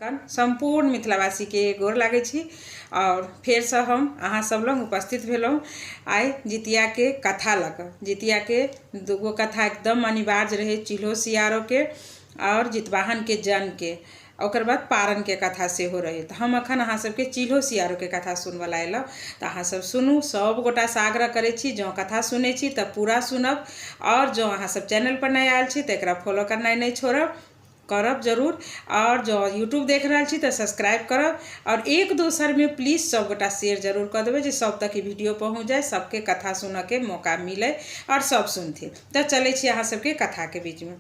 सम्पूर्ण मिथिलावासीके गोर लागै छी आओर फेरसँ हम अहाँ सब लग उपस्थित भेलहुँ आइ जितियाके कथा लऽ कऽ। जितियाके दूगो कथा एकदम अनिवार्य रहै, चिल्हो सियारोके आओर जितवाहनके जन्मके, ओकर बाद पारनके कथा सेहो रहै। तऽ हम एखन अहाँ सबके चिल्हो सियारोके कथा सुनबऽ लए अयलहुँ, तऽ अहाँ सब सुनू। सब गोटासँ आग्रह करै छी, जँ कथा सुनै छी तऽ पूरा सुनब, आओर जँ अहाँ सब चैनलपर नहि आयल छी तऽ एकरा फॉलो करनाइ नहि छोड़ब, करब जरूर, आओर जँ यूट्यूब देख रहल छी तऽ सब्सक्राइब करब, आओर एक दोसरमे प्लीज सब गोटा शेयर जरूर कऽ देबै जे सब तक ई वीडियो पहुँच जाय, सबके कथा सुनऽके मौका मिलै आओर सब सुनथिन। तऽ चलै छी अहाँ सबके कथाके बीचमे।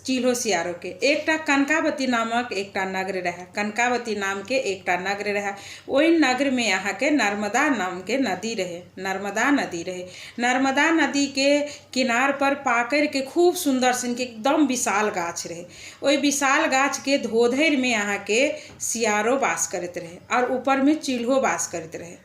चिल्हो सियारोके एकटा कनकावती नामक एकटा नगर रहै। कनकावती नामके एकटा नगर रहै। ओहि नगरमे अहाँके नर्मदा नामके नदी रहै, नर्मदा नदी रहै। नर्मदा नदीके किनार पर पाकड़िके खूब सुन्दर सनके एकदम विशाल गाछ रहै। ओहि विशाल गाछके धोधरिमे अहाँके सियारो वास करैत रहै आओर ऊपरमे चिल्हो वास करैत रहै।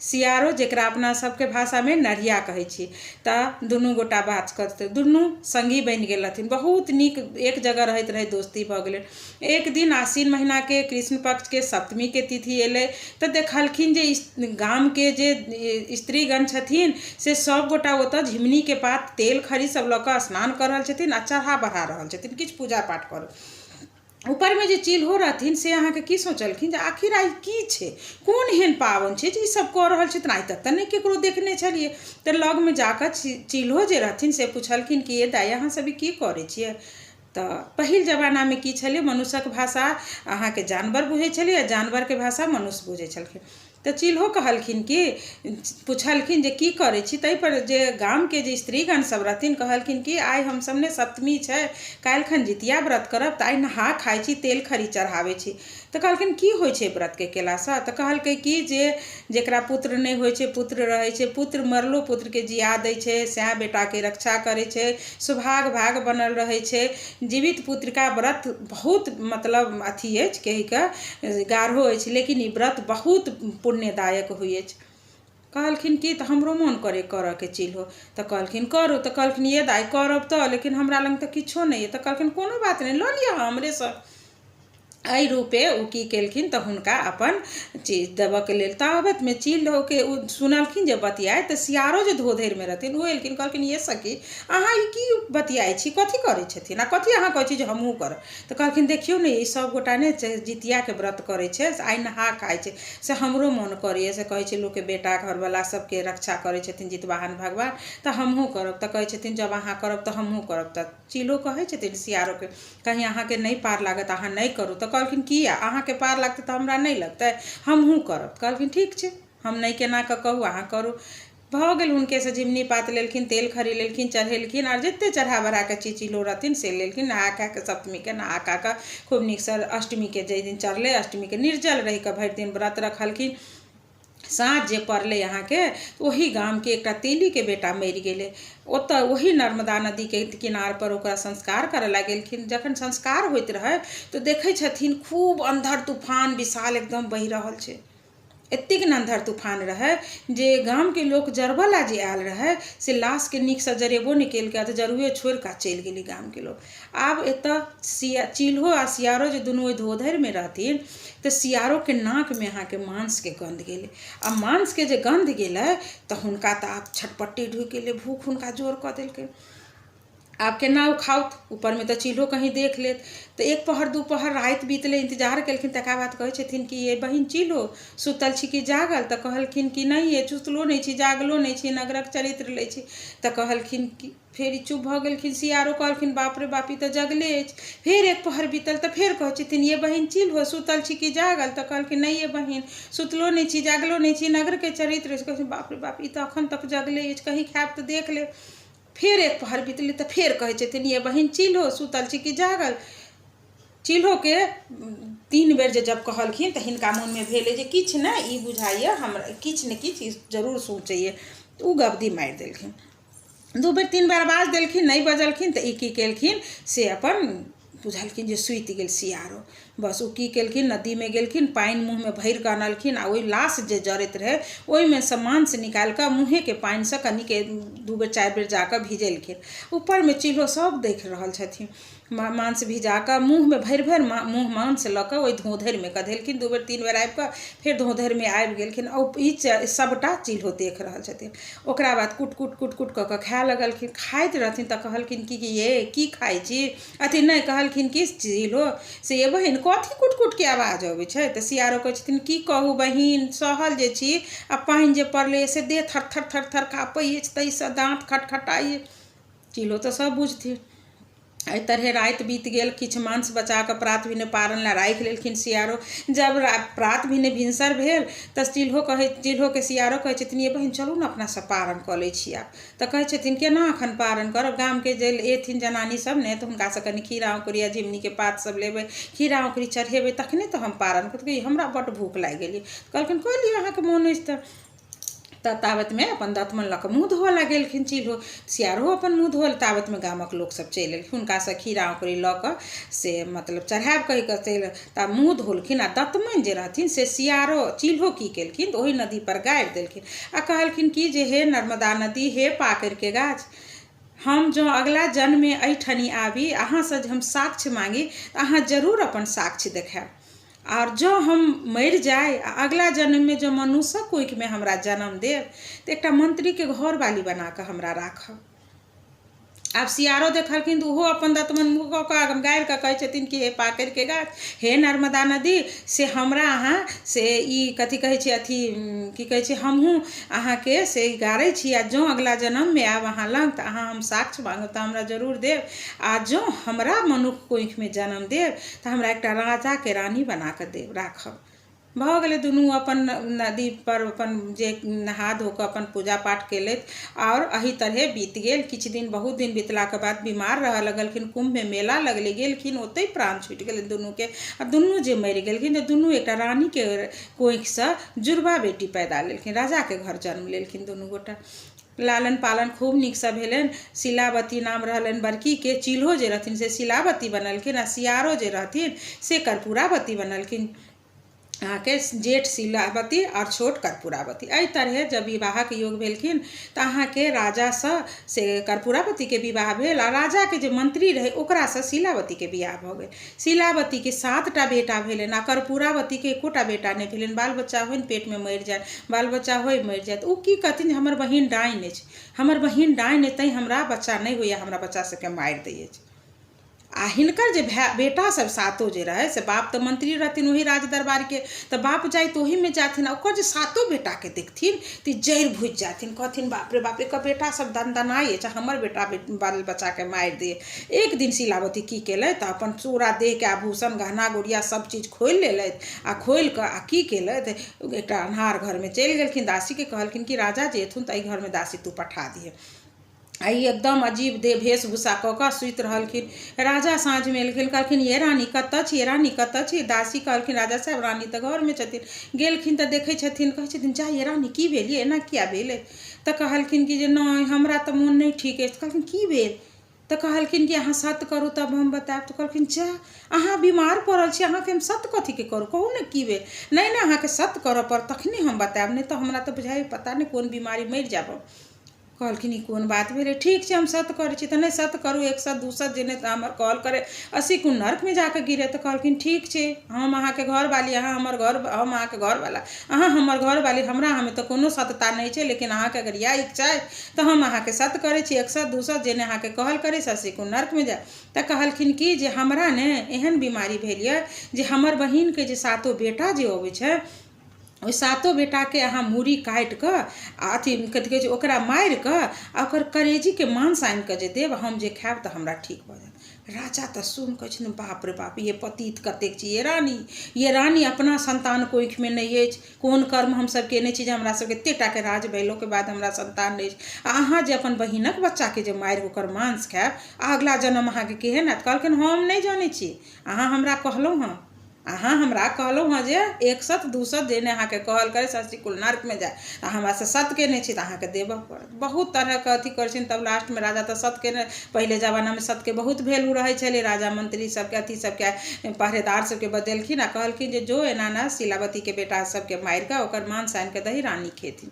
सियारो, जकरा अपना सबके भाषामे नढ़िया कहै छी, तऽ दुनू गोटा बात करते दुनू सङ्गी बनि गेल रहथिन। बहुत नीक एक जगह रहैत रहैत दोस्ती भऽ गेलै। एक दिन आश्विन महीनाके कृष्ण पक्षके सप्तमीके तिथि एलै तऽ देखलखिन जे गामके जे स्त्रीगण छथिन से सब गोटा ओतऽ झिमनीके पात, तेल, खरी सब लऽ कऽ स्नान कऽ रहल छथिन आ चढ़ा बढ़ा रहल छथिन, किछु पूजा पाठ कऽ। ऊपरमे जे चिल्हो रहथिन से अहाँके की सोचलखिन जे आखिर आइ की छै, कोन एहन पाबनि छै जे ई सब कऽ रहल छथिन, आइ तक तऽ नहि ककरो देखने छलियै। तऽ लगमे जाकऽ चिल्हो जे रहथिन से पुछलखिन कि ये दाइ, अहाँ सब ई की करै छियै? तऽ पहिल जमानामे की छलै, मनुष्यक भाषा अहाँके जानवर बुझै छलै आ जानवरके भाषा मनुष्य बुझै छलखिन। तऽ चिल्हो कहलखिन कि, पुछलखिन जे की करै छी? ताहिपर जे गामके जे स्त्रीगण सब रहथिन कहलखिन कि आइ हमसब ने सप्तमी छै, काल्हिखन जितिया व्रत करब, तऽ आइ नहा खाइ छी, तेल खरी चढ़ाबै छी। तऽ कहलखिन की होइ छै व्रतके केलासँ? तऽ कहलकै कि जे जकरा पुत्र नहि होइ छै पुत्र रहै छै, पुत्र मरलो पुत्रके जिया दै छै, सएह बेटाके रक्षा करै छै, सौभाग्य भाग बनल रहै छै। जीवित पुत्रिका व्रत बहुत मतलब अथी अछि, कहिके गाढ़ो अछि, लेकिन ई व्रत बहुत पुण्यदायक होइ अछि। कहलखिन कि तऽ हमरो मोन करै करऽके चिल्हो। तऽ कहलखिन करू। तऽ कहलखिन ये दाइ, करब तऽ, लेकिन हमरा लग तऽ किछो नहि अइ। तऽ कहलखिन कोनो बात नहि, लऽ लिअ हमरेसँ। एहि रूपे ओ की केलखिन तऽ हुनका अपन चीज देबऽके लेल। ताबतमे चिल्होके ओ सुनलखिन जे बतियाइत, तऽ सियारो जे धोधरिमे रहथिन ओ एलखिन। कहलखिन ये सखी, अहाँ ई की बतियाइ छी, कथी करै छथिन आ कथी अहाँ कहै छी जे हमहूँ करब? तऽ कहलखिन देखियौ ने, ई सभ गोटा ने जितियाके व्रत करै छै, से आइ नहा खाइ छै, से हमरो मोन करैए। से कहै छै लोकके बेटा घरवला सभके रक्षा करै छथिन जितवाहन भगवान, तऽ हमहूँ करब। तऽ कहै छथिन जब अहाँ करब तऽ हमहूँ करब। तऽ चिल्हो कहै छथिन सियारोके, कहीं अहाँके नहि पार लागत, अहाँ नहि करू। तऽ कहलखिन किया, अहाँके पार लागतै तऽ हमरा नहि लगतै? हमहूँ करब। कहलखिन ठीक छै, हम नहि केना कऽ कहू, अहाँ करू। भऽ गेल, हुनकेसँ झिमनी पात लेलखिन, तेल खरी लेलखिन, चढ़ेलखिन आर जतेक चढ़ा बढ़ा कऽ चिल्हो रहथिन से लेलखिन। नहा खा कऽ सप्तमीके नहा खा कऽ खूब नीकसँ अष्टमीके जाहि दिन चढ़लै, अष्टमीके निर्जल रहि कऽ भरि दिन व्रत रखलखिन। साँझ जे पड़लै अहाँके, ओही गामके एकटा तेलीके बेटा मरि गेलै। ओतऽ ओही नर्मदा नदीके किनारपर ओकरा संस्कार करऽ लए गेलखिन। जखन संस्कार होइत रहै तऽ देखै छथिन खूब अन्धर तूफान विशाल एकदम बहि रहल छै। एतेक ने अन्धर तूफान रहै जे गामके लोक जरबऽ लए जे आयल रहै से लाशके नीकसँ जरेबो नहि केलकै, तऽ जरुए छोड़ि कऽ चलि गेलै गामके लोक। आब एतऽ सिया चिल्हो आ सियारो जे दुनू ओहि धोधरिमे रहथिन, तऽ सियारोके नाकमे अहाँके मांसके गन्ध गेलै, आ मांसके जे गन्ध गेलै तऽ हुनका तऽ आब छटपट्टी ढुकि गेलै, भूख हुनका जोर कऽ देलकै। आब केना ओ खाउत? ऊपरमे तऽ चिल्हो कहीं देख लेत। तऽ एक पहर दू पहर राति बीतलै, इन्तजार केलखिन। तकर बाद कहै छथिन कि ये बहिन चिल्हो, सुतल छी कि जागल? तऽ कहलखिन कि नहि ये, सुतलो नहि छी, जागलो नहि छी, नगरक चरित्र लै छी। तऽ कहलखिन कि फेर ई चुप भऽ गेलखिन। सियारो कहलखिन बाप रे बाप, ई तऽ जगले अछि। फेर एक पहर बीतल तऽ फेर कहै छथिन ये बहिन चिल्हो, सुतल छी कि जागल? तऽ कहलखिन नहि ये बहिन, सुतलो नहि छी, जागलो नहि छी, नगरके चरित्र अछि। कहलखिन बाप रे बाप, ई तऽ एखन तक जगले अछि, कहीं खायब तऽ देख लेब। फेर एक पहर बीतलै तऽ फेर कहै छथिन ये बहिन चिल्हो, सुतल छी कि जागल? चिल्होके तीन बेर जे जब कहलखिन तऽ हिनका मोनमे भेलै जे किछु नहि ई बुझाइए हमरा, किछु ने किछु ई जरूर सोचैए। तऽ ओ गबदी मारि देलखिन। दू बेर तीन बेर आवाज देलखिन, नहि बजलखिन। तऽ ई की केलखिन से अपन बुझलखिन जे सुति गेल सियारो। बस ओ की केलखिन, नदीमे गेलखिन, पानि मुँहमे भरि कऽ अनलखिन आ ओहि लाश जे जरैत रहै ओहिमे सँ मांस निकालि कऽ मुँहेके पानिसँ कनिके दू बेर चारि बेर जा कऽ भिजेलखिन। ऊपरमे चिल्हो सभ देख रहल छथिन। मांस भिजा कऽ मुँहमे भरि भरि मुँह मांस लऽ कऽ ओहि धोधरिमे कऽ धेलखिन। 2 बेर 3 बेर आबि कऽ फेर धोधरिमे आबि गेलखिन। ओ ई सभटा चिल्हो देख रहल छथिन। ओकरा बाद कुट कुट कुट कुट कऽ कऽ खाए लगलखिन। खाइत रहथिन तऽ कहलखिन कि ये की खाइ छी? अथी नहि कहलखिन कि चिल्हो से, ये बहिन, कथी कुट कुटके आवाज अबै छै? तऽ सियारो कहै छथिन, की कहू बहिन, सहल जे छी आ पानि जे पड़लै से देह थर थर थर थर काँपै अछि, ताहिसँ दाँत खटखटाइ। चिल्हो तऽ सब बुझथिन। एहि तरहे राति बीत गेल। किछु मांस बचा कऽ प्रात भेने पारन लए राखि लेलखिन सियारो। जब प्रात भेने भिनसर भेल तऽ चिल्हो कहै, चिल्होके सियारो कहै छथिन, ये बहिन, चलू ने, अपना सब पारन कऽ लै छी आब। तऽ कहै छथिन, केना एखन पारन करब? गामके जे एथिन जनानी सब ने, तऽ हुनकासँ कनि खीरा औंकुरी आ झिमनीके पात सब लेबै, खीरा औंकुरी चढ़ेबै, तखने तऽ हम पारन करब। हमरा बड्ड भूख लागि गेल। कहलखिन, कऽ लिअ, अहाँके मोन अछि तऽ। तऽ ताबतमे अपन दतमनि लऽ कऽ मुँह धोअऽ लए गेलखिन चिल्हो। सियारो अपन मुँह धोअल। ताबतमे गामक लोकसभ चलि एलखिन, हुनकासँ खीरा औंकुरी लऽ कऽ से मतलब चढ़ायब कहि कऽ चलि। तऽ मुँह धोलखिन आ दतमनि जे रहथिन से सियारो चिल्हो की केलखिन तऽ ओहि नदीपर गाड़ि देलखिन आ कहलखिन कि जे हे नर्मदा नदी, हे पाकड़िके गाछ, हम जँ अगिला जन्ममे एहिठनी आबी, अहाँसँ जे हम साक्ष्य माँगी तऽ अहाँ जरूर अपन साक्ष्य देखायब। आओर जँ हम मरि जाइ आ अगिला जन्ममे जँ मनुष्यक कोखिमे हमरा जन्म देब तऽ एकटा मन्त्रीके घरवाली बना कऽ हमरा राखब। आब सियारो देखलखिन तऽ ओहो अपन दतमनि मुँह कऽ कऽ गाड़ि कऽ कहै छथिन कि हे पाकड़िके गाछ, हे नर्मदा नदी, से हमरा अहाँ से ई कथी कहै छै, अथी की कहै छै, हमहूँ अहाँके से गाड़ै छी आ जँ अगिला जन्ममे आयब अहाँ लग तऽ अहाँ हम साक्ष्य माँगब तऽ हमरा जरूर देब। आ जँ हमरा मनुख कोखिमे जन्म देब तऽ हमरा एकटा राजाके रानी बना कऽ देब, राखब। भऽ गेलै। दुनू अपन नदीपर अपन जे नहा धो कऽ अपन पूजा पाठ केलथि आओर एहि तरहे बीत गेल किछु दिन। बहुत दिन बितलाके बाद बीमार रहऽ लगलखिन। कुम्भमे मेला लगलै, गेलखिन, ओतहि प्राण छुटि गेलनि दुनूके। आ दुनू जे मरि गेलखिन तऽ दुनू एकटा रानीके कोखिसँ जुड़वा बेटी पैदा लेलखिन, राजाके घर जन्म लेलखिन। दुनू गोटा लालन पालन खूब नीकसँ भेलनि। शीलावती नाम रहलनि बड़कीके। चिल्हो जे रहथिन से शीलावती बनलखिन आ सियारो जे रहथिन से कर्पूरावती बनलखिन। अहाँके जेठ शीलावती आओर छोट कर्पूरावती। एहि तरहे जब विवाहक योग भेलखिन तऽ अहाँके राजासँ से कर्पूरावतीके विवाह भेल आ राजाके जे मंत्री रहै ओकरासँ शीलावतीके बियाह भऽ गेल। शीलावतीके 7टा बेटा भेलनि आ कर्पूरावतीके एकोटा बेटा नहि भेलनि। बाल बच्चा होइन, पेटमे मरि जाय, बाल बच्चा होय, मरि जाय। तऽ ओ की कहथिन जे हमर बहिन डाइन अछि, हमर बहिन डाइन अछि, तैँ हमरा बच्चा नहि होइए, हमरा बच्चा सबके मारि दै अछि। आ हिनकर जे भाय बेटा सब सातो जे रहै से बाप तऽ मंत्री रहथिन ओही राज दरबारके, तऽ बाप जाइ तऽ ओहीमे जाथिन। आ ओकर जे सातो बेटाके देखथिन तऽ जड़ि भुजि जाथिन, कहथिन, बाप रे बाप, एकर बेटा सब दनदनाइ अछि, हमर बेटा बाल बच्चाके मारि दैए। एक दिन शीलावती की केलथि तऽ अपन पूरा देहके आभूषण, गहना गुड़िया सब चीज खोलि लेलथि आ खोलि कऽ आ की केलथि, एकटा अन्हार घरमे चलि गेलखिन। दासीके कहलखिन कि राजा जे एथुन तऽ एहि घरमे दासी तू पठा दिहे। आ ई एकदम अजीब देह वेशभूषा कऽ कऽ सुति रहलखिन। राजा साँझमे एलखिन, कहलखिन, ये रानी, कतऽ छी? रानी, कतऽ छी? दासी कहलखिन, राजा साहेब, रानी तऽ घरमे छथिन। गेलखिन तऽ देखै छथिन, कहै छथिन, जा ये रानी, की भेल ये? एना किया भेलै? तऽ कहलखिन कि जे नहि, हमरा तऽ मोन नहि ठीक अछि। कहलखिन, की भेल? तऽ कहलखिन कि अहाँ सत्य करू तब हम बतायब। तऽ कहलखिन, जा, अहाँ बीमार पड़ल छी, अहाँके हम सत्य कथीके करू? कहू ने, की भेल? नहि नहि, अहाँके सत्य करऽ पड़त तखने हम बतायब, नहि तऽ हमरा तऽ बुझाइए पता नहि कोन बीमारी, मरि जायब हम। कहलखिन, ई कोन बात भेलै? ठीक छै, हम सत्य करै छी। तऽ नहि, सत्य करू, एक सए दू सए जे नहि तऽ हमर कहल करै 80 कुन नर्कमे जाकऽ गिरे। तऽ कहलखिन, ठीक छै, हम अहाँके घरवाली, अहाँ हमर घर, हम अहाँके घरवाला, अहाँ हमर घरवाली, हमरा अहाँमे तऽ कोनो सत्यता नहि छै, लेकिन अहाँके अगर इएह इच्छा अइ तऽ हम अहाँके सत्य करै छी। एक सए दू सए जे नहि अहाँके कहल करै से 80 कुन नर्कमे जाय। तऽ कहलखिन कि जे हमरा ने एहन बीमारी भेल यऽ जे हमर बहिनके जे सातो बेटा जे अबै छै, ओहि सातो बेटाके अहाँ मूड़ी काटि कऽ आ अथी कथी कहै छै, ओकरा मारि कऽ आ ओकर करेजीके मांस आनि कऽ जे देब, हम जे खायब तऽ हमरा ठीक भऽ जायत। राजा तऽ सुनि कहै छथिन, बाप रे बाप, ये पतित कतेक छी ये रानी, ये रानी, अपना संतान कोखिमे नहि अछि। कोन कर्म हमसभ केने छी जे हमरा सबके एते टाके राज भेलोके बाद हमरा संतान नहि अछि? आ अहाँ जे अपन बहिनक बच्चाके जे मारि ओकर मांस खायब आ अगिला जन्म अहाँके केहन हैत? कहलखिन, हम नहि जनै छी, अहाँ हमरा कहलहुँ हँ, अहाँ हमरा कहलहुँ हँ जे एक सत दू सत जे नहि अहाँके कहल करै से कुल नर्कमे जाय। तऽ हमरासँ सत केने छी तऽ अहाँके देबऽ पड़त। बहुत तरहके अथी करै छनि, तब लास्टमे राजा तऽ सत केने। पहिले जमानामे सतके बहुत वैल्यू रहै छलै। राजा मंत्री सबके, अथी सबके, पहरेदार सबके बजेलखिन आ कहलखिन जे जो, एना एना शीलावतीके बेटा सबके मारि कऽ ओकर मांस आनि कऽ दही, रानी खेथिन।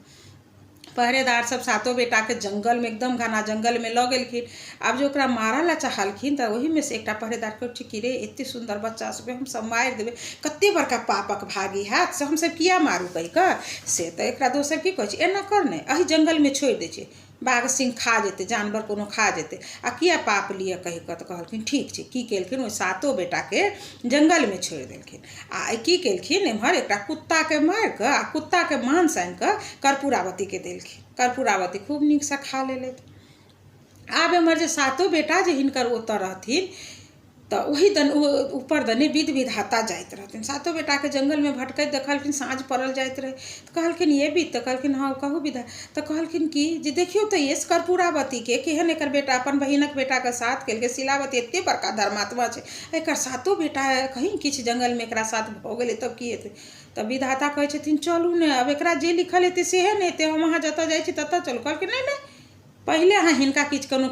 पहरेदार सब सातो बेटाके जङ्गलमे, एकदम घना जङ्गलमे लऽ गेलखिन। आब जे ओकरा मारऽ लए चाहलखिन तऽ ओहिमे से एकटा पहरेदार कहै छै कि रे, एते सुन्दर बच्चा सबके हमसब मारि देबै, कते बड़का पापक भागी हैत, से हमसब किया मारू कहि कऽ से। तऽ एकरा दोसर की कहै छै, एना कर ने, एहि जङ्गलमे छोड़ि दै छै, बाघ सिंह खा जेतै, जानवर कोनो खा जेतै, आ किया पाप लिअ कहि कऽ। तऽ कहलखिन ठीक छै। की केलखिन, ओहि सातो बेटाके जङ्गलमे छोड़ि देलखिन। आ की केलखिन, एम्हर एकटा कुत्ताके मारि कऽ आ कुत्ताके मांस आनि कऽ कर्पूरावतीके देलखिन। कर्पूरावती खूब नीकसँ खा लेलथि। आब एम्हर जे सातो बेटा जे हिनकर ओतऽ रहथिन, तऽ ओही दने ऊपर दने विध विधाता जाइत रहथिन। सातो बेटाके जङ्गलमे भटकैत देखलखिन। साँझ पड़ल जाइत रहै तऽ कहलखिन, ये विध। तऽ कहलखिन, हँ कहू विधा। तऽ कहलखिन कि जे देखियौ तऽ ये कर्पूरावतीके केहन एकर बेटा अपन बहिनक बेटाके साथ केलकै। शिलावती एते बड़का धर्मात्मा छै, एकर सातो बेटा कहीं किछु जङ्गलमे एकरा साथ भऽ गेलै तब की हेतै? तऽ विधाता कहै छथिन, चलू ने, आब एकरा जे लिखल हेतै सेहे ने हेतै, हम अहाँ जतऽ जाइ छी ततऽ चलू। कहलखिन, नहि नहि, पहिले अहाँ हिनका किछु कोनो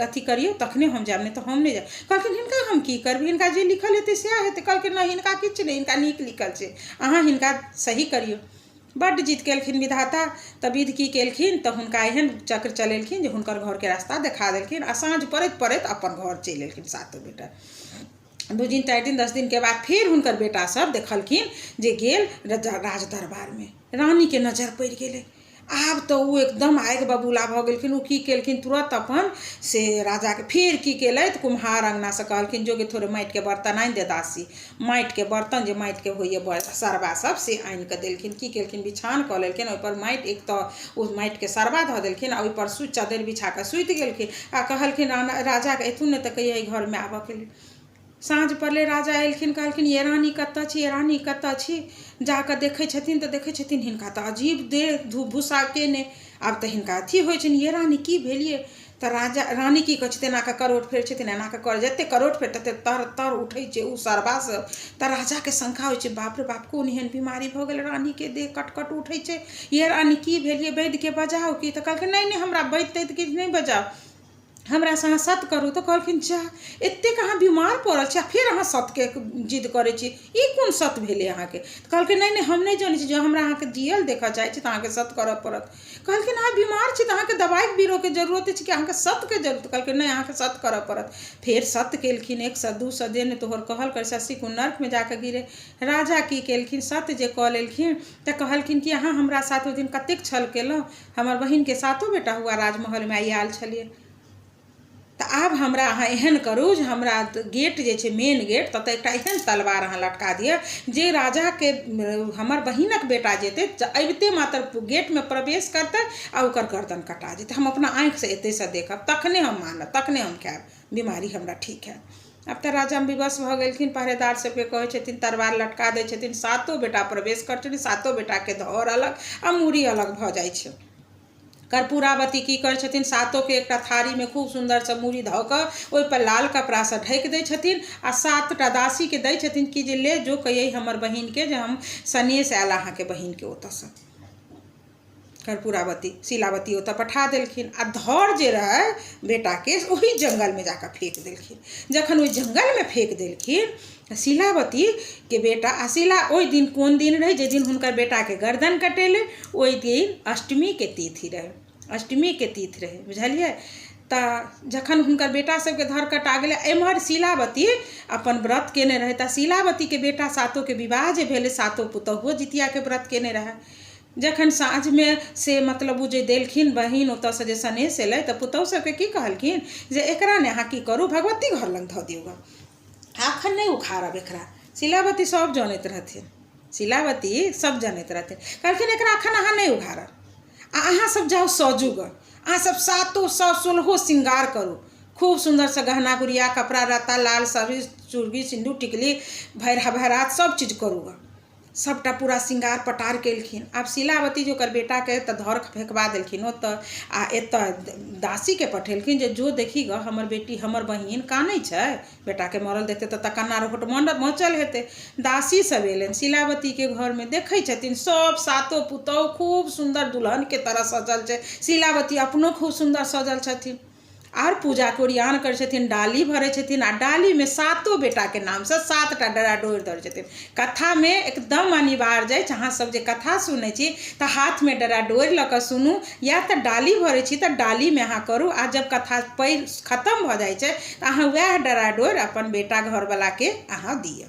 अथी करियौ तखने हम जायब, नहि तऽ हम नहि जायब। कहलखिन, हिनका हम की करबै? हिनका जे लिखल हेतै सएह हेतै। कहलखिन, नहि, हिनका किछु नहि, हिनका नीक लिखल छै, अहाँ हिनका सही करियौ। बड्ड जिद केलखिन विधाता। तऽ विध की केलखिन, तऽ हुनका एहन चक्र चलेलखिन जे हुनकर घरके रास्ता देखा देलखिन आ साँझ पड़ैत पड़ैत अपन घर चलि एलखिन सातो बेटा। 2 दिन, 4 दिन, 10 दिनके बाद फेर हुनकर बेटा सब देखलखिन जे गेल राज दरबारमे, रानीके नजर पड़ि गेलै। आब तऽ ओ एकदम आगि बबूला भऽ गेलखिन। ओ की केलखिन, तुरत अपन से राजाके फेर की केलथि, कुम्हार अङ्गनासँ कहलखिन, जो गे, थोड़े माटिके बर्तन आनि दे दासी। माटिके बर्तन जे माटिके होइए सरबा सब, से आनि कऽ देलखिन। की केलखिन, बिछान कऽ लेलखिन, ओहिपर माटि एक तऽ ओ माटिके सरबा धऽ देलखिन आ ओहिपर चद्दरि बिछा कऽ सुति गेलखिन आ कहलखिन राजाके, एथुन ने तऽ कहियै घरमे आबऽके लेल। साँझ पड़लै, राजा एलखिन। कहलखिन, ये रानी कतऽ छी? ये रानी कतऽ छी? जाकऽ देखै छथिन तऽ देखै छथिन हिनका तऽ अजीब देह धूप भूसा केने। आब तऽ हिनका अथी होइ छनि। ये रानी, की भेलियै? तऽ राजा रानी की कहै छथिन, एना कऽ करोट फेर छथिन, एना कऽ कर जते करोट फेर तते तर तर उठै छै ओ सरबा सब। तऽ राजाके शंका होइ छै, बाप रे बाप, कोन एहन बीमारी भऽ गेल रानीके, देह कट कट उठै छै। ये रानी, की भेलियै? वैद्यके बजाउ की? तऽ कहलखिन, नहि नहि, हमरा वैद्य तैद्य किछु नहि बजाउ, हमरासँ अहाँ सत्य करू। तऽ कहलखिन, जा, एतेक अहाँ बीमार पड़ल छी आ फेर अहाँ सत्यके जिद करै छी, ई कोन सत्य भेलै अहाँके? तऽ कहलखिन, नहि नहि, हम नहि जनै छी, जँ हमरा अहाँके जियल देखऽ चाहै छी तऽ अहाँके सत्य करऽ पड़त। कहलखिन, अहाँ बीमार छी तऽ अहाँके दबाइ बीरोके जरूरत अछि कि अहाँके सत्यके जरूरत? कहलखिन, नहि, अहाँके सत्य करऽ पड़त। फेर सत्य केलखिन, 1 सए 2 सए जे ने तोहर कहल कर शशि कुन नर्कमे जाकऽ गिरे। राजा की केलखिन, सत्य जे कऽ लेलखिन तऽ कहलखिन कि अहाँ हमरा साथ ओहि दिन कतेक छल केलहुँ, हमर बहिनके सातो बेटा हुआ राजमहलमे आइ आयल छलियै, तऽ आब हमरा अहाँ एहन करू जे हमरा गेट जे छै, मेन गेट, ततऽ एकटा एहन तलवार अहाँ लटका दिअ जे राजाके हमर बहिनक बेटा जेतै तऽ अबिते मात्र गेटमे प्रवेश करतै आ ओकर गर्दन कटा जेतै। हम अपना आँखिसँ एतैसँ देखब, तखने हम मानब, तखने हम खायब, बीमारी हमरा ठीक हैत। आब तऽ राजा विवश भऽ गेलखिन। पहरेदार सबके कहै छथिन, तलवार लटका दै छथिन। सातो बेटा प्रवेश करै छथिन, सातो बेटाके धड़ अलग आ मूड़ी अलग भऽ जाइ छै। कर्पूरावती की करै छथिन, सातोके एकटा थारीमे खूब सुन्दरसँ मूड़ी धऽ कऽ ओहिपर लाल कपड़ासँ ढकि दै छथिन आ सातटा दासीके दै छथिन कि जे ले जो, कहियै हमर बहिनके जे हम सनेस आयल अहाँके बहिनके ओतऽसँ। कर्पूरावती शीलावती ओतऽ पठा देलखिन आ धड़ जे रहै बेटाके, ओहि जङ्गलमे जाकऽ फेक देलखिन। जखन ओहि जङ्गलमे फेक देलखिन शीलावतीके बेटा आ शीला, ओहि दिन कोन दिन रहै जाहि दिन हुनकर बेटाके गर्दन कटेलै? ओहि दिन अष्टमीके तिथि रहै, अष्टमीके तिथि रहै, बुझलियै? तऽ जखन हुनकर बेटा सबके धड़ कटा गेलै, एम्हर शीलावती अपन व्रत केने रहै। तऽ शीलावतीके बेटा सातोके विवाह जे भेलै, सातो पुतहुओ जितियाके व्रत केने रहै। जखन साँझमे से मतलब ओ जे देलखिन बहिन, ओतऽसँ जे सनेस एलै, तऽ पुतहु सबके की कहलखिन जे एकरा ने अहाँ की करू, भगवती घर लग धऽ दियौ गऽ, एखन नहि उखाड़ब एकरा। शीलावती सब जनैत रहथिन, शीलावती सब जनैत रहथिन। कहलखिन, एकरा एखन अहाँ नहि उघारब आ अहाँ सब जाउ सजू गऽ, अहाँ सब सातो सए सोलहो श्रृंगार करू, खूब सुन्दरसँ गहना गुड़िया, कपड़ा लत्ता, लाल साड़ी, चूड़ी, सिन्दूर, टिकली, भरि भरात सब चीज करू गऽ। सभटा पूरा श्रृंगार पटार केलखिन। आब शीलावती जे ओकर बेटाके तऽ धड़ फेकबा देलखिन ओतऽ आ एतऽ दासीके पठेलखिन जे जो देखी गऽ, हमर बेटी, हमर बहिन कानै छै, बेटाके मरल देखतै तऽ कन्ना रोहट मचल हेतै। दासी सब एलनि शीलावतीके घरमे, देखै छथिन सब सातो पुतहु खूब सुन्दर दुल्हनके तरह सजल छै। शीलावती अपनो खूब सुन्दर सजल छथिन। आर पूजाके ओरियान करै छथिन, डाली भरै छथिन आ डालीमे सातो बेटाके नामसँ 7टा डरा डोरि धरै छथिन। कथामे एकदम अनिवार्य अछि, अहाँ सब जे कथा सुनै छी तऽ हाथमे डरा डोरि लऽ कऽ सुनू, या तऽ डाली भरै छी तऽ डालीमे अहाँ करू। आ जब कथा पढ़ि खतम भऽ जाइ छै तऽ अहाँ वएह डरा डोरि अपन बेटा घरवलाके अहाँ दिअ,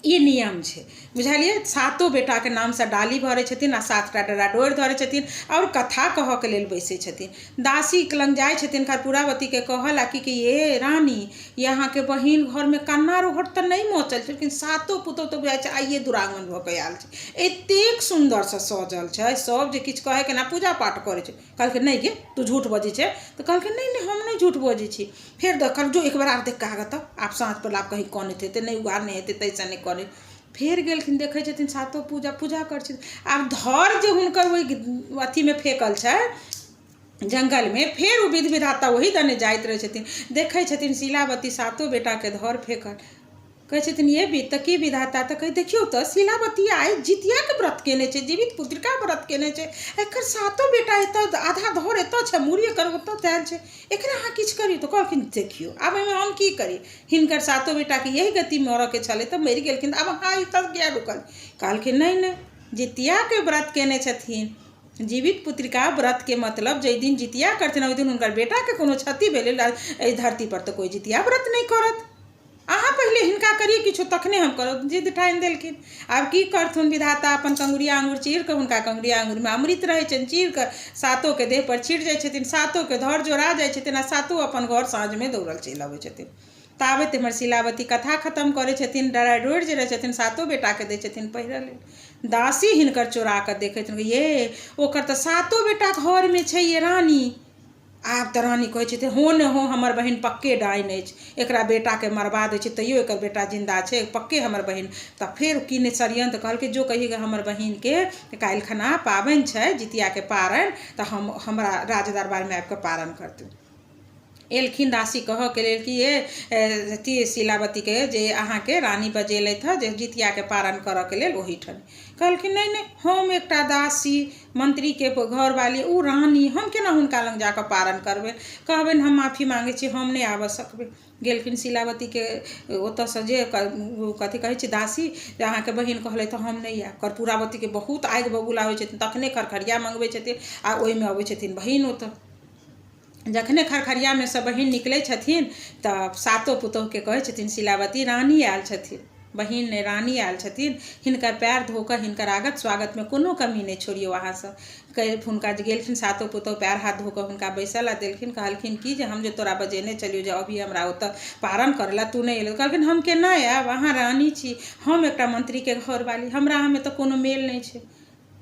ई नियम छै, बुझलियै। सातो बेटाके नामसँ डाली भरै छथिन आ 7टा डरा डोरि धरै छथिन आओर कथा कहऽके लेल बैसै छथिन। दासी लग जाइ छथिन कर्पूरावतीके कहऽ ला कि ये रानी, ये अहाँके बहिन घरमे कन्ना रोहट तऽ नहि मचल छै, लेकिन सातो पुतोहु तऽ बुझाइ छै आइए दुरागमन भऽ कऽ आयल छै, एतेक सुन्दरसँ सजल छै, सब जे किछु कहैके ने पूजा पाठ करै छै। कहलकै नहि गे, तू झूठ बजै छै। तऽ कहलकै नहि नहि, हम नहि झूठ बजै छी। फेर देखल जो एक बेर आर देख कऽ आगऽ तऽ आब साँझ पड़ल, आब कहीं कनैत हेतै, नहि उघार नहि हेतै ताहिसँ नहि कनै। फेर गेलखिन, देखै छथिन सातो पूजा पूजा करै छथिन। आब धर जे हुनकर ओहि अथीमे फेकल छै जङ्गलमे, फेर ओ विध विधाता ओही दने जाइत रहै छथिन, देखै छथिन शीलावती सातो बेटाके धर फेकल। कहै छथिन ये विध तऽ की विधाता, तऽ कहै देखियौ तऽ शीलावती आइ जितियाके व्रत केने छै, जीवित पुत्रिका व्रत केने छै, एकर सातो बेटा एतऽ आधा धर एतऽ छै, मूड़ी एकर ओतऽ आयल छै, एकरा अहाँ किछु करियौ। तऽ कहलखिन देखियौ आब एहिमे हम की करी, हिनकर सातो बेटाके यही गति मरऽके छलै तऽ मरि गेलखिन, आब अहाँ एतऽ किया रुकल। कहलखिन नहि नहि, जितियाके व्रत केने छथिन, जीवित पुत्रिका व्रतके मतलब जाहि दिन जितिया करथिन ओहि दिन हुनकर बेटाके कोनो क्षति भेलै एहि धरतीपर तऽ कोइ जितिया व्रत नहि करत, अहाँ पहिले हिनका करियै किछु तखने हम करब। जिद ठानि देलखिन। आब की करथुन विधाता, अपन कंगुरिया आङ्गुर चीर कऽ, हुनका कंगुरिया आङ्गुरमे अमृत रहै छनि, चीर कऽ सातोके देहपर छिट जाइ छथिन, सातोके धर जोड़ा जाइ छथिन आ सातो अपन घर साँझमे दौड़ल चलि अबै छथिन। ताबत एम्हर शीलावती कथा खतम करै छथिन, डराइ डोरि जे रहै छथिन सातो बेटाके दै छथिन पहिरऽ लेल। दासी हिनकर चोरा कऽ देखै छथिन, ये ओकर तऽ सातो बेटा घरमे छै ये रानी। आब तऽ रानी कहै छथिन हो ने हो हमर बहिन पक्के डाइन अछि, एकरा बेटाके मरबा दै छै तैयो एकर बेटा जिन्दा छै, पक्के हमर बहिन। तऽ फेर की नहि षड्यंत्र कहलकै जो कहिए हमर बहिनके काल्हि खना पाबनि छै जितियाके पारनि, तऽ हम हमरा राज दरबारमे आबि कऽ पारन करतै। एलखिन दासी कहऽके लेल कि ये अथी शीलावतीके जे अहाँके रानी बजेलथि हँ जे जितियाके पारन करऽके लेल ओहिठाम। कहलखिन नहि नहि, हम एकटा दासी मन्त्रीके घरवाली, ओ रानी, हम केना हुनका लग जाकऽ पारन करबनि, कहबनि हम माफी माँगै छी, हम नहि आबऽ सकबै। गेलखिन शीलावतीके ओतऽसँ जे कथी कहै छै दासी जे अहाँके बहिन कहलथि हम नहि आयब। कर्पूरावतीके बहुत आगि बबूला होइ छथिन, तखने खरखरिया मँगबै छथिन आ ओहिमे अबै छथिन बहिन ओतऽ। जखने खरखरियामे सँ बहिन निकलै छथिन तऽ सातो पुतोहुके कहै छथिन शीलावती रानी आयल छथिन, बहिन नहि रानी आयल छथिन, हिनकर पएर धो कऽ हिनकर आगत स्वागतमे कोनो कमी नहि छोड़ियौ अहाँसभ। कहि हुनका जे गेलखिन सातो पुतोहु पएर हाथ धो कऽ हुनका बैसऽ लए देलखिन। कहलखिन कि जे हम जे तोरा बजेने छलियौ जे अभी हमरा ओतऽ पारण करै लए, तू नहि एलह। कहलखिन हम केना आयब, अहाँ रानी छी, हम एकटा मन्त्रीके घरवाली, हमरा अहाँमे तऽ कोनो मेल नहि छै।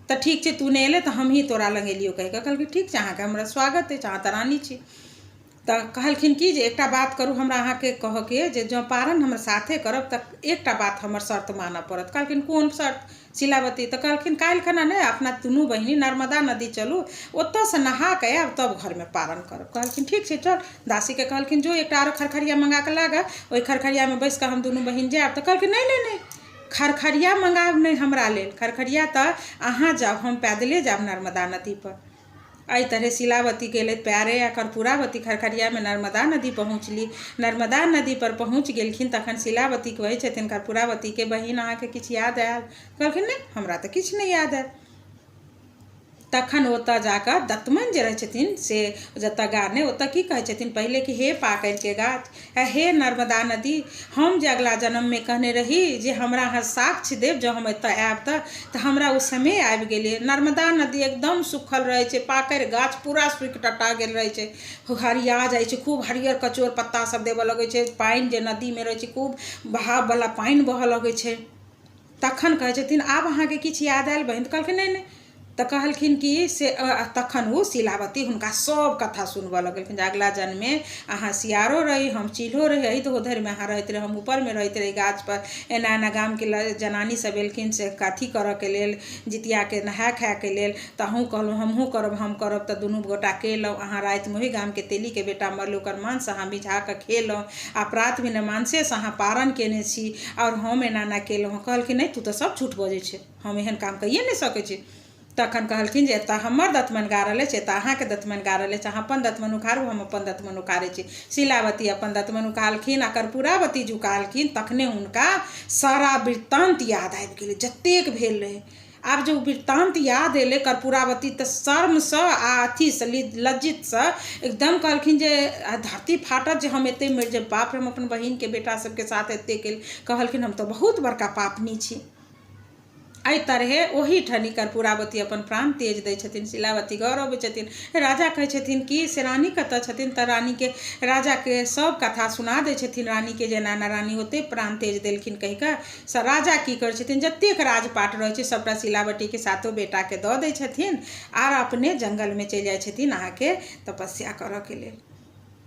तऽ ठीक छै, तू नहि एलै तऽ हमही तोरा लग एलियौ कहि कऽ। कहलकै ठीक छै, अहाँके हमरा स्वागत अछि, अहाँ तऽ रानी छी। तऽ कहलखिन कि जे एकटा बात करू, हमरा अहाँके कहऽके अइ जे जँ पारण हमर साथे करब तऽ एकटा बात हमर शर्त मानऽ पड़त। कहलखिन कोन शर्त शीलावती? तऽ कहलखिन काल्हि खना नहि अपना दुनू बहिनी नर्मदा नदी चलू, ओतऽसँ नहा कऽ आयब तब घरमे पारण करब। कहलखिन ठीक छै चल। दासीके कहलखिन जो एकटा आरो खरखरिया मँगा कऽ ला गऽ, ओहि खरखरियामे बैसि कऽ हम दुनू बहिन जायब। तऽ कहलखिन नहि नहि नहि, खरखरिया मँगायब नहि हमरा लेल, खरखरिया तऽ अहाँ जाउ, हम पैदले जायब नर्मदा नदीपर। एहि तरहे शीलावती गेलथि पैरे आ कर्पूरावती खरखरियामे नर्मदा नदी पहुँचली। नर्मदा नदीपर पहुँच गेलखिन तखन शीलावती कहै छथिन कर्पूरावतीके, बहिन अहाँके किछु याद आयल? कहलखिन नहि, हमरा तऽ किछु नहि याद आयल। तखन ओतऽ जाकऽ दतमनि जे रहै छथिन से जतऽ गाड़ने ओतऽ की कहै छथिन पहिले कि हे पाकड़िके गाछ आ हे नर्मदा नदी, हम जे अगिला जन्ममे कहने रही जे हमरा अहाँ साक्ष्य देब जँ हम एतऽ आयब तऽ हमरा ओ समय आबि गेलै। नर्मदा नदी एकदम सुखल रहै छै, पाकड़ि गाछ पूरा सूखि टटा गेल रहै छै, हरिया जाइ छै, खूब हरियर कचोर पत्ता सब देबऽ लगै छै, पानि जे नदीमे रहै छै खूब बहाववला पानि बहऽ लगै छै। तखन कहै छथिन आब अहाँके किछु याद आयल बहिन? तऽ कहलखिन नहि नहि। तऽ कहलखिन कि से तखन ओ शीलावती हुनका सब कथा सुनबऽ लगलखिन जे अगिला जन्ममे अहाँ सियारो रही, हम चील्हो रही, एहि धोधरिमे अहाँ रहैत रही, हम ऊपरमे रहैत रही गाछपर, एना एना गामके जनानी सब एलखिन से अथी करऽके लेल जितियाके नहाय खायके लेल, तऽ अहूँ कहलहुँ हमहूँ करब, हम करब, तऽ दुनू गोटा केलहुँ। अहाँ रातिमे ओहि गामके तेलीके बेटा मरलै ओकर मांस अहाँ मिझाकऽ खेलहुँ आ प्रात भेने मांसेसँ अहाँ पारण कयने छी आओर हम एना एना केलहुँ। कहलखिन नहि, तू तऽ सब झूठ बजै छै, हम एहन काम कैये नहि सकै छी। तखन कहलखिन जे एतऽ हमर दतमनि गाड़ल अछि, एतऽ अहाँके दतमनि गाड़ल अछि, अहाँ अपन दतमनि उखाड़ू, हम अपन दतमनि उखाड़ै छी। शीलावती अपन दतमनि उखाड़लखिन आ कर्पूरावती जे उखाड़लखिन तखने हुनका सारा वृत्तान्त याद आबि गेलै जतेक भेल रहै। आब जे ओ वृत्तान्त याद एलै कर्पूरावती तऽ शर्मसँ आ अथीसँ लज्जितसँ एकदम कहलखिन जे धरती फाटत जे हम एते मरि जायब, बाप रे हम अपन बहिनके बेटा सबके साथ एते केलियै। कहलखिन हम तऽ बहुत बड़का पापनी छी। एहि तरहे ओहि ठानी कर्पूरावती अपन प्राण तेज दै छथिन। शीलावती घर अबै छथिन। राजा कहै छथिन कि से रानी कतऽ छथिन? तऽ रानीके राजाके सब कथा सुना दै छथिन रानीके जे एना एना रानी ओते प्राण तेज देलखिन कहि कऽ। से राजा की करै छथिन, जतेक राजपाट रहै छै सबटा शीलावतीके सातो बेटाके दऽ दै छथिन आर अपने जङ्गलमे चलि जाइ छथिन अहाँके तपस्या करऽके लेल।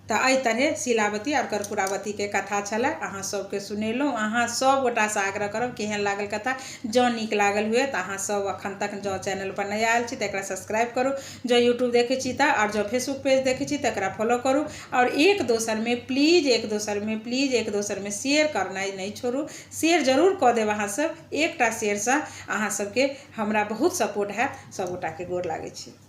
तऽ एहि तरहे शीलावती आओर कर्पूरावतीके कथा छलए, अहाँ सभके सुनेलहुँ। अहाँ सभ गोटासँ आग्रह करब केहन लागल कथा, जँ नीक लागल हुए तऽ अहाँ सभ अखन तक जँ चैनलपर नहि आयल छी तऽ एकरा सब्सक्राइब करू, जँ यूट्यूब देखै छी तऽ, आओर जँ फेसबुक पेज देखै छी तऽ एकरा फॉलो करू, आओर एक दोसरमे प्लीज, एक दोसरमे प्लीज, एक दोसरमे शेयर करनाइ नहि छोड़ू, शेयर जरूर कऽ देब अहाँ सभ, एकटा शेयरसँ अहाँ सभके हमरा बहुत सपोर्ट हैत। सभ गोटाके गोर लागै छी।